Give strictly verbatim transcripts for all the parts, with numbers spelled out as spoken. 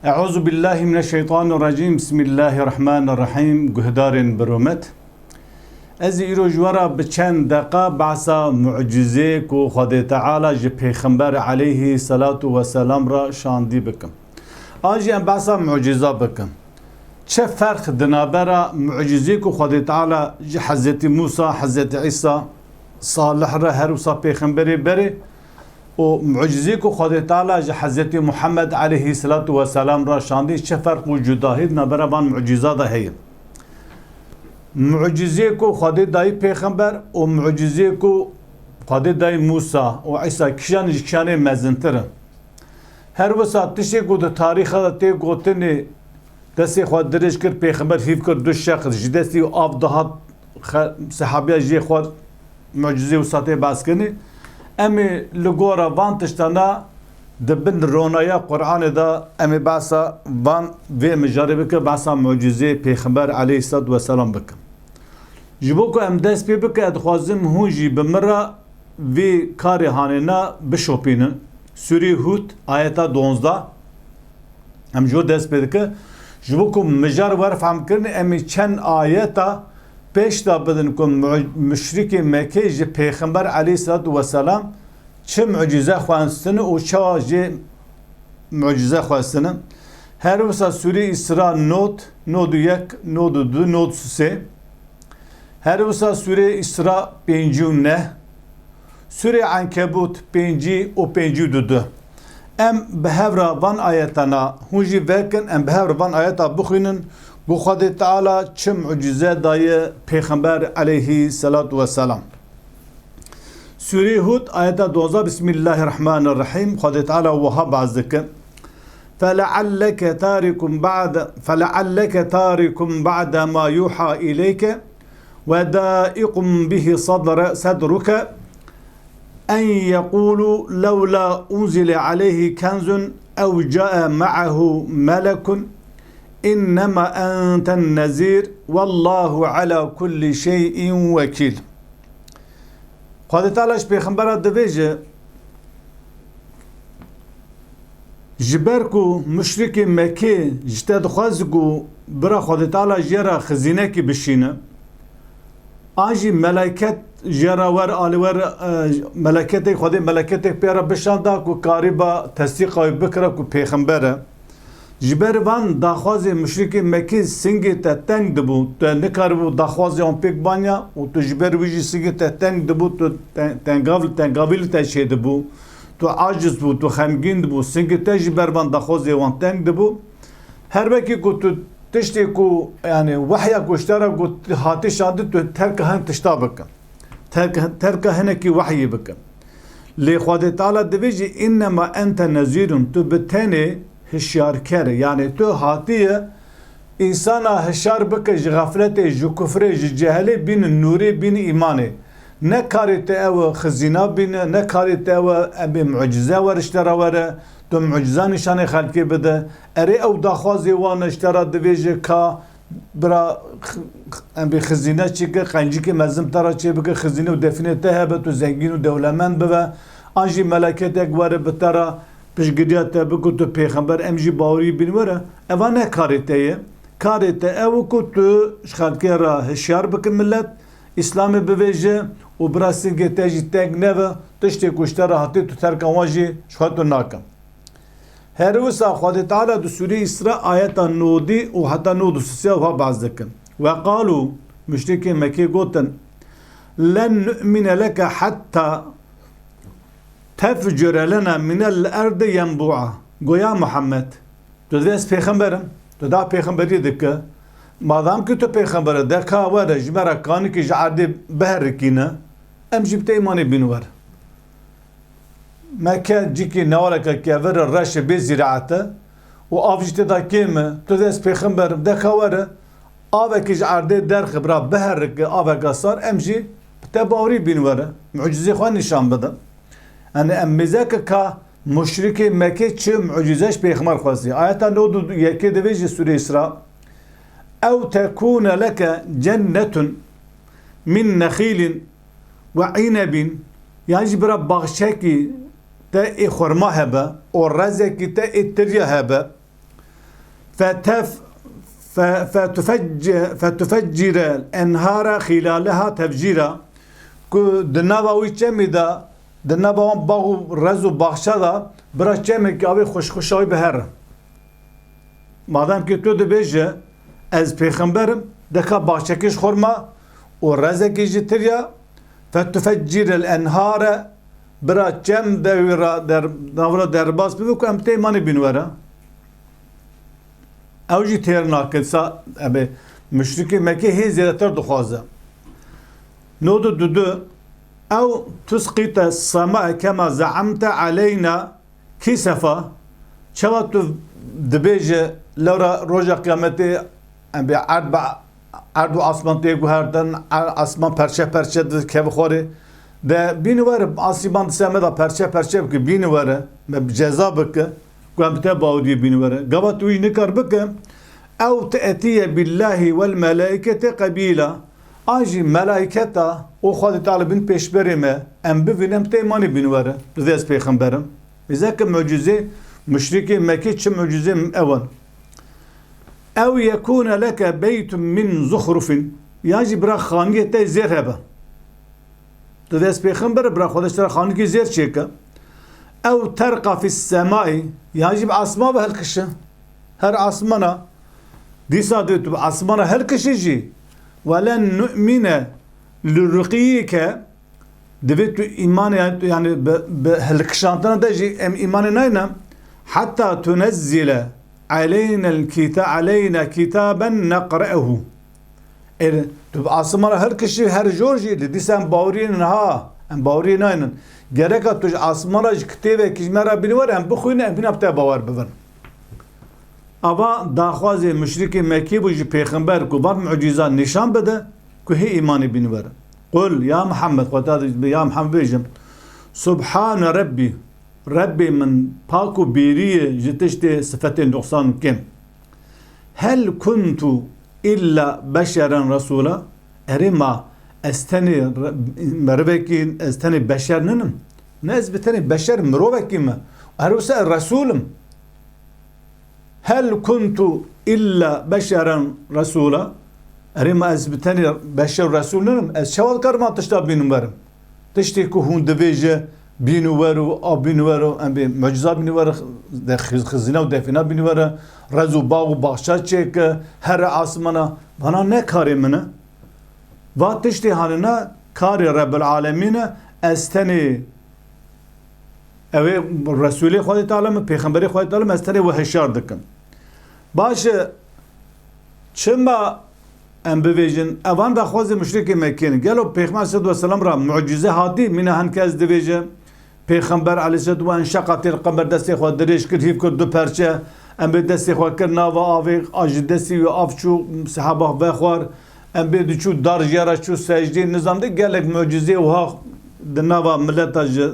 Eûzubillahimineşşeytanirracîm. Bismillahirrahmanirrahîm. Guhdarên bi rûmet. Ez îro ji we re bi çend deqa behsa mucizê ku Xwedê Teala ji Pêxember aleyhî selatu weselam re şandî bikim. An jî em behsa muciza bikin. Çi ferq di navbera mucizê ku Xwedê Teala ji Hezretî Musa, Hezretî Îsa, Salih re her wisa pêxemberê berê û mucizê ku Xwedê Teala ji Hezretî Muhammed aleyhî selatu weselam re şandî, çi ferq û cudahî di navbera van muciza de heye? Mucizê ku Xwedê dayî pêxember û mucizê ku Xwedê dayî Musa û Îsa kîjan ji kîjanê mezintir in? Her wisa tiştê ku di tarîxa de tê gotinê, destê xwe dirêj kir, pêxember hîv kir du şex, ji destî av dihat, xe-, sehabiya jê xwe mucizê wisa tê behs kirinê. Em ê li gora van tiştana di bin ronaya Qur'anê de em ê behsa van vê mijarê bikin, behsa mucizê pêxember aleyhisselatu vesselam bikin. Ji bo ku em dest pê bikin, ez dixwazim hûn jî bi min re vê karê hanêna bişopînin. Sûrê Hûd, ayeta donzdeh. Em ji bo dest pê dikin. Ji bo ku mijar were fehmkirin, em ê çend ayeta pêş de bidin ku mu-, muşrikê Mekkê ji Pêxember aleyhisselatu vesselam çi mucize xwestine û çawa jê mucize xwestine. Her wisa Sûrê Îsra nod, nod û yek, nod û du, nod û sê. Her wisa Sûrê Îsra pêncî û neh. Sûrê Enkebût pêncî û pêncî û du. Em bi hev re van ayetana, hûn jî vekin, em bi hev re van ayeta bixwînin, ku Xwedê Teala çi mucize daye Pêxember aleyhî selatu weselam. Sûrê Hûd, ayeta dozdeh, Bismillahirrahmanirrahîm. Xwedê Teala wiha behs dike. فَلَعَلَّكَ تَارِكٌ بَعْدَ، فَلَعَلَّكَ تَارِكٌ بَعْدَ مَا يُوحَى إِلَيْكَ وَضَائِقٌ بِهِ صَدْرُ، صَدْرُكَ أَنْ يَقُولُوا لَوْلَا أُنْزِلَ عَلَيْهِ كَنْزٌ أَوْ جَاءَ مَعَهُ مَلَكٌ إِنَّمَا أَنْتَ نَذِيرٌ وَاللَّهُ عَلَى كُلِّ شَيْءٍ وَكِيلٌ. Xwedê Teala ji Pêxembera dibêje, ji ber ku muşrikê Mekkê ji te dixwest ku bira Xwedê Teala jê re xizînekî bişîne, an jî meleket jê re wer, alî wer, e, meleketê Xwedê meleketê pê re bişanda ku karîba tesdîqa wî bikira ku pêxember e. Ji ber van daxwazê muşrikê Mekkê singê te teng dibû, tu nikaribû daxwazê wan pêk banya û tu ji ber wî jî singê te teng dibû, tu te-, tengav-, tengavî li te çêdibû, tu aciz bû, tu xemgîn dibû, singê te ji ber van daxwazê wan teng dibû. Her wekî ku tu tiştê ku, yani wehya ku ji te re ku hatî şandî, tu terka hin tişta bike. Terka, terka hinekî wehyê bike. Lê Xwedê Teala dibêjî, "Înnema ente nezîrun", tu bi tenê hişyarker î. Yanî tu hatiye însana hişyar bike ji xefletê, ji kufrê, ji cehelê bîne nûrê, bîne îmanê. Ne karê te ew e xizîna bîne, ne karê te ew e em bê mucize were ji te re were, tu muciza nîşanê xelkê bide. Erê ew daxwazê wan e ji te re dibêje ka bira x-, x-, em bê xizîne çêke, qencikê mezin te re çêbike, xizîne û defînê te hebe, tu zengîn û dewlemend bibe. An jî meleketek were bi te re piştgiriya te bike, tu pêxember, em jî bawerî bîn were. Eva ne karê te ye. Karê te ew e ku tu ji xelkê re hişyar bike milet, Îslamê bivêje û bira singê te jî teng nebe, tiştê ku ji te re hatî tu terka wan jî ji xwe tu nake. Her wisa Xwedê Teala di Sûrê Îsra ayeta nodî û heta nod û sisiya wiha behs dikin. Ve qalû, muşrikê Mekkê gotin, "Len nu'mine leke hetta tefcure lena minel erdi yenbu'a." Goya Muhammed, tu divê ez pêxember im, tu da pêxemberiyê dike. Madam ki tu pêxember î, de ka were ji me re kanikî ji erdê biherikîne, em jî bi te îmanê bîn were. Mekke cîkî newaleke kevir e, reş e, bê zîraet e û av jî tê de kêm e. Tu divê ez pêxember im, de ka were, avekî ji erdê derxe bira, biherike aveke sar, em jî bi te bawerî bîn were. Mucizê xwe nîşan bide. Yani em mêzeke ka muşrikê Mekkê çi mucize ji pêxember xwestî. Ayeta nod û yekê divê ji Sûrê Îsra, "Ew tekûne leke cennetun min nexîlin ve inebin", yan jî bira baxçekî te ê xurma hebe û rezekî te ê tirya hebe. Fetef-, fe-, fetufecci-, fetufeccirel enhara xilaleha tefcîra, ku di nava wî çemî de, di nava wan bax û rez û baxçe de, bira çemekî avê xweşxweşa wî bihere. Madem ki tu dibêje, ez pêxember im, deka baxçekî ji xwe re ma û rezekî ji tirya, fetufeccirel enhare, bira çem de wî ra der-, nav ra derbas bibe ku em tê îmanê bîn were. Ew jî têr nake, sa, ebe, muşrikê Mekkê hê zêdetir dixwaze. Nod û dudu, ew tusqîte sema kema ze'emte aleyna kisefa, çawa tu dibêje lewra roja qiyametê, em bê erd be, erd û asman tê guhertin, er-, asman perçe perçe dikeve xwarê, de bîn were, asîban di ser me de perçe perçe bike, bîn were, me bi ceza bike, ku em bi te baweriyê bîn were. Gava tu wî nikar bike, ew te'tiye billahi wel melaikete qebîla, an jî melaiketa û Xwedê Teala bin pêşberê me, em bivînin, em tê îmanê bîn were, tu vê ez pêxember im. Vêze ki mucizê muşrikê Mekkê çi mucizê ew in. Ew yekûne leke beytun min zuxrufin, ya jî bira xaniyê te zêr hebe. Tu vê ez pêxember im, bira Xwedê ji te re xanikî zêr çêke. Ew terqa fis semai, ya jî bi asma ve hilkişe. Her asmana, dîsa divê tu bi asmana hilkişî jî. Ve len nu'mine li ruqiyike, divê tu îmanê, yani bi, bi hilkişantina de jî em îmanê nayne. Heta tunezzile aleynel kita-, aleyna kitaben neqre'uhu. Ê, tu bi asmana hilkişî her jor jî, li dîsa em baweriyê niha, em baweriyê naynin. Gereka tu ji asmana ji kitêbekî ji me re bînî were, em bixwînin, em hîna bi te bawer bibin. Ava daxwazê muşrikê Mekkî bû ji pêxember ku van mucîza nîşan bide ku hê îmanê bînî were. Qul, ya Muhammed, xwe ta dibê, ya Muhammed bêjim, Subhane Rebbi, Rebbê min pak û bêrî ye ji tiştê sifetên nuqsan û kêm. Hel kuntu illa beşeren resûla? Erê ma ez tenê re-, merivekî, ez tenê beşer ninim? Ne, ez bi tenê beşer mirovekî me. Her wisa resûl im. Hel kuntu illa beşeren resûla? Erê ma ez bi tenê beşer resûl ninim? Ez çawa dikarim van tişta bînim werim? Tiştê ku hûn dibêje bîn û wer û a bîn û wer û em bê muciza bîn û wer de xiz-, xizîne û defîna bîn û wer e, rez û bax û baxça çêke, here asmana, vana ne karê min e. Va tiştê hanina karê Rebbil Alemîn e, ez tenê ew ê Resûlê Xwedê Teala min, Pêxemberê Xwedê Teala min, ez tenê we hişyar dikim. Baş e, çima em bivêjin, evan daxwazê muşrikê Mekkê ne. Gelo Pêxember aleyhisselatu vesselam ra mucize hatî? Mîna hin kes dibêje, Pêxember aleyhisselatu ve enşeqatil qemer, destê xwe dirêj kir, hîv kir du perçe, em bê destê xwe kir nava avê, a ji destê wî av çû, sehaba vexwar, em bê diçû dar ji ya re çû secdê, nizam de gelek mucizê wiha di nava mileta ji,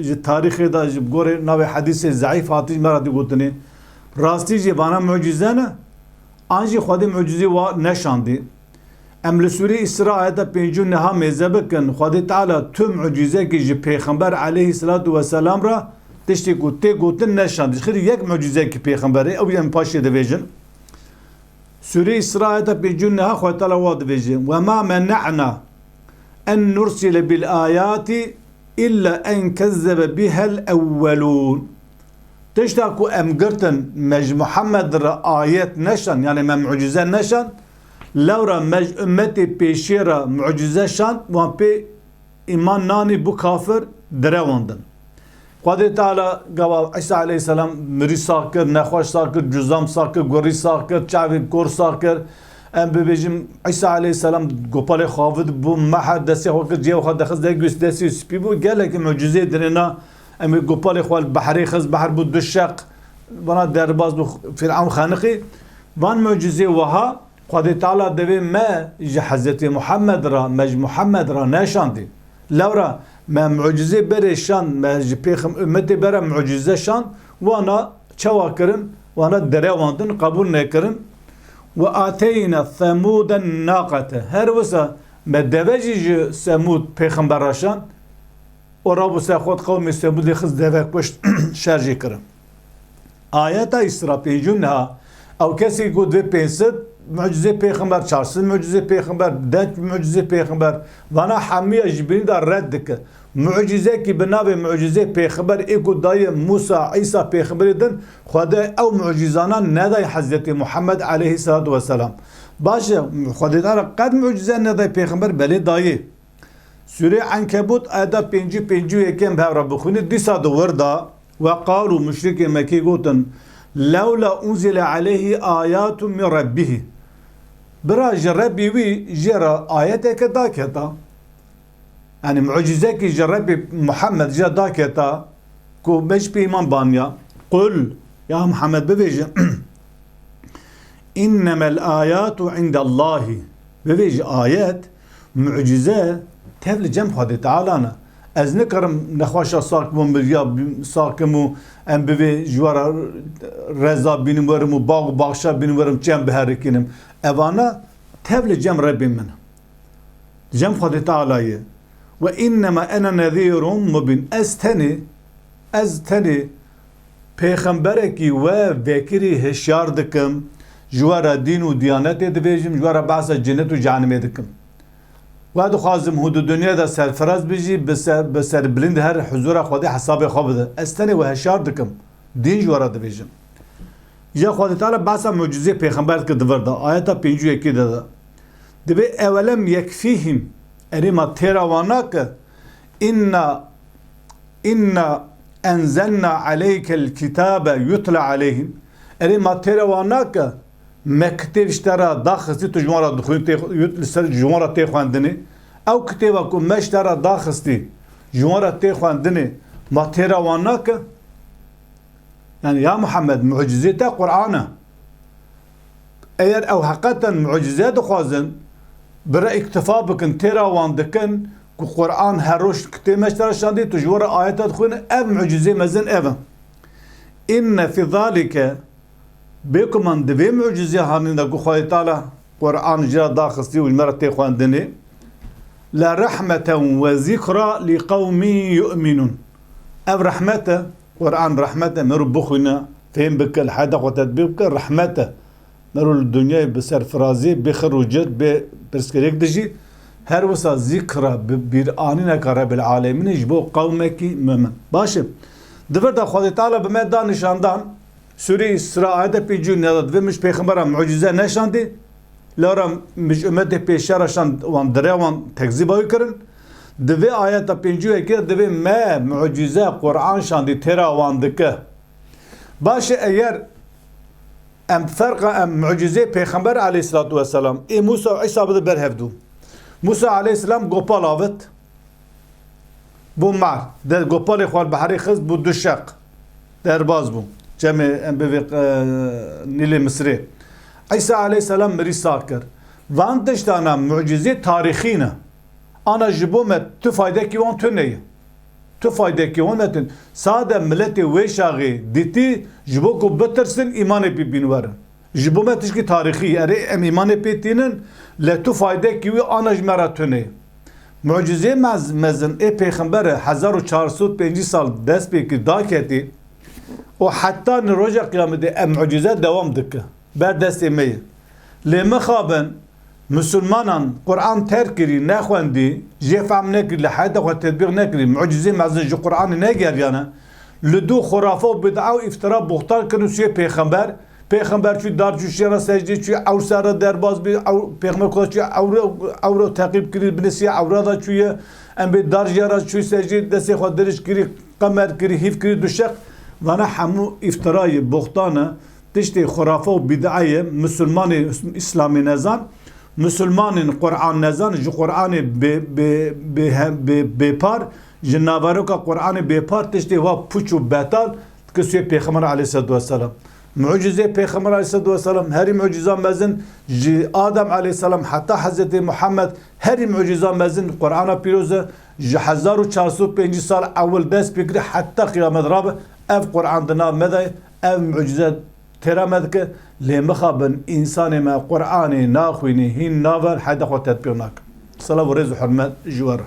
ji tarîxê de, ji gorê navê hedîsê zeîf hatî ji me re digotinê. Rastî jî vana mucize ne, an jî Xwedê mucizê wa neşandî. Em li Sûrê Îsra ayeta pêncî û neha mêze bikin, Xwedê Teala tu mucizekî ji Pêxember aleyhisselatu vesselam re tiştê ku tê gotin neşandî. Xirî yek mucizekî Pêxemberê, ew em paşê dibêjin. Sûrê Îsra ayeta pêncî û neha Xwedê Teala wa dibêje, "Ve ma mene'na en nursile bil ayati illa en kezzebe bihel ewwelûn." Tişta ku em girtin, me ji Muhammed re ayet neşand, yani me mucize neşand, lewra me ji ummetê pêşiyê re mucize şand, wan pê îman nanî, bû kafir, direwandin. Xwedê Teala gava Îsa aleyhisselam mirî sax kir, nexweş sax kir, cuzam sax kir, gurî sax kir, çavê kor sax kir. Em bibêjin, Îsa aleyhisselam gopalê xwe avêt, bû mehr, destê xwe kir cihê xwe dixist, degwîst, destê spî bû. Gelekî mucizê dinêna, em ê gopalê xwe li behrê xist, behr bû du şeq, vana derbas bû, Fîrewn xeniqî. Van mucizê wiha, Xwedê Teala divê me ji Hezretê Muhammed re, me ji Muhammed re neşandî. Lewra me mucizê berê şand, me ji pêxem-, ummetê bere mucize şand, wana çawa kirin? Wana derewandin, qebûl nekirin. Ve ateyna Semûden naqete. Her wisa me deve jî ji Semûd pêxember re şand. Û rabû ser xwe qewmê Semûdê xist deve kuşt, şer jê kirin. Ayeta Îsra pêncî û neha, Ew kesî ku divê pênc sed mucizê pêxember, çar sed mucizê pêxember, deh mucizê pêxember, vana hemiya ji binî de red dike. Mucizekî bi navê mucizê pêxember ê ku dayê Musa, Îsa pêxemberê din, Xwedê ew mucizana nedayê Hezretî Muhammed aleyhisselatu vesselam. Baş e, Xwedê Teala qet mucize nedayê pêxember, belê dayê. Sûrê Enkebût ayeta pêncî, pêncî û yekê em bi hev re bixwînin, dîsa di wir de, "Ve qalû", muşrikê Mekkî gotin, "Lewla unzile aleyhi ayatun min rebbihi." Bira ji Rebbî wî jê re ayeteke daketa. Yanî mucizekî ji Rebbî Muhammed jê re daketa ku me ji pê îman baniya. Qul, ya Muhammed bibêje, "Înnemel ayatu indallahi." Bibêje, ayet, mucize tev li cem Xwedê Teala ne. Ez nikarim nexweşa sax bûm, miriya bi-, sax kim û em bi vê ji we re reza bînim werim û bax û baxşa bînim werim çi em biherikînim. Evana tev li cem Rebbê min. Li cem Xwedê Teala ye. "Ve innema ene nezîrun mubîn." Ez tenê, ez tenê pêxemberekî we vekirî hişyar dikim, ji we re dîn û diyanetê dibêjim, ji we re behsa cennet û cehennemê dikim. We dixwazim hûn di dinyê de serfiraz bijî, bi ser, bi serbilind her huzura Xwedê hesabê xwe bide. Ez tenê we hişyar dikim, dîn ji we re dibêjim. Ya Xwedê Teala behsa mucizê pêxember dike di vir de. Ayeta pêncî û yekê de de. Dibê, "Ewelem yekfîhim." Erê ma têra wan nake? "Inna, inna enzelna aleykel kitabe yutla aleyhim." Erê ma têra wan nake? Me kitêb ji te re daxistî, tu ji wan re dixwînî, tê, yut-, li ser ji wan re tê xwendinê. Ew kitêba ku me ji te re daxistî, ji wan re tê xwendinê, ma têra wan nake? Yani ya Muhammed, mucizê te Qur'an e. Eger ew heqeten mucize dixwazin, bira îktifa bikin, têra wan dikin ku Qur'an her roj kitê me ji te re şandî, tu ji wan re ayeta dixwîne, ev mucizê mezin ev e. Inne fi zalike, bêguman di vê mucizê hanî de ku Xwedê Teala Qur'an ji re daxistî û ji me re tê xwendinê, le rehmeten ve zikra li qewmin yu'minun. Ev rehmet e, Qur'an rehmet e, merû bixwîne, fêm bike, li heyata xwe tetbîq bike, rehmet e. Merû li dinyayê bi serfirazî, bê xir û cir, bê pirsgirêk dijî, her wisa zikra bi bîranîneka Rebbil Alemînê ji bo qewmekî mumin. Baş e. Di vir de Xwedê Teala bi me da nîşandan, Sûrê Îsra ayete pêncî û neh de divê min ji pêxembera mucîze neşandî, lewra min ji ummetê pêşiya re şand, wan dire wan tekzîba wî kirin. Di vê ayeta pêncî û yekê de divê me mucîze, Qur'an şandî têra wan dike. Baş e, eger em ferqa em mucîzê pêxember aleyhisselatu vesselam ê Mûsa û Îsa bide ber hevdû. Mûsa aleyhisselam gopal avit, bû mar. De gopalê xwe li behrê xist, bû du şeq. Derbaz bû. Çemê em bivê, e, Nîlê Misirê. Îsa aleyhisselam mirî sar kir. Van tiştana mucizê tarîxî ne. Ana ji bo me tu faydekî wan tune ye. Tu faydekî wan me tune. Sade miletê wê şaxê dîtî ji bo ku bitirsin, îmanê pê bînwerin. Ji bo me tişkî tarîxî, erê em îmanê pê tînin, le tu faydekî wî ana ji me re tune. Mucizê mez-, mezin ê pêxemberê hezar û çar sed û pêncî sal dest pê kir daketî û heta ni roja qiyametê em mucize dewam dike. Ber destê me ye. Lê mixabin, misilmanan Qur'an terk kirî, nexwendî, jê fehm nekirî, li heyata xwe tetbîq nekirî, mucizê mezin ji Qur'anê negeriyane, li dû xurafe û bid'a û îftira, buxtan kirin sûyê pêxember, Pêxember çû dar çû şiya re secdê çû, ewr ser re derbaz bî, ew-, Pêxember ku çû ewr, ewr teqîb kirî, binê siyê ewra da çûye. Em bê dar jiya re çû secdê, destê xwe dirij kirî, qemer kirî, hîv kirî, du şeq. Vana hemû îftirayê, boxtan e, tiştê xurafe û bîd'e ye. Misilmanê îslamê nezan, misilmanên Qur'an nezan, ji Qur'anê bê, bê, bê, bê, bêpar, ji naveroka Qur'anê bêpar tiştê wa puç û betal, Qisê Pêxember aleyhissalatu vesselam. Mucizê Pêxember aleyhissalatu vesselam, herî muciza mezin, ji Adem aleyhisselam heta Hezretî Muhammed, herî muciza mezin Qur'ana pîroz e, ji hezar û çar sed û pêncî sal ewil dest pê kir heta qiyamet rabe, ev Qur'an di nav me de ye, ev mucize têra me dike, lê mixabin însanê me Qur'anê naxwînî, hîn naver, heyda xwe tetbîq nakin. Selav û rêz û hurmet ji we re.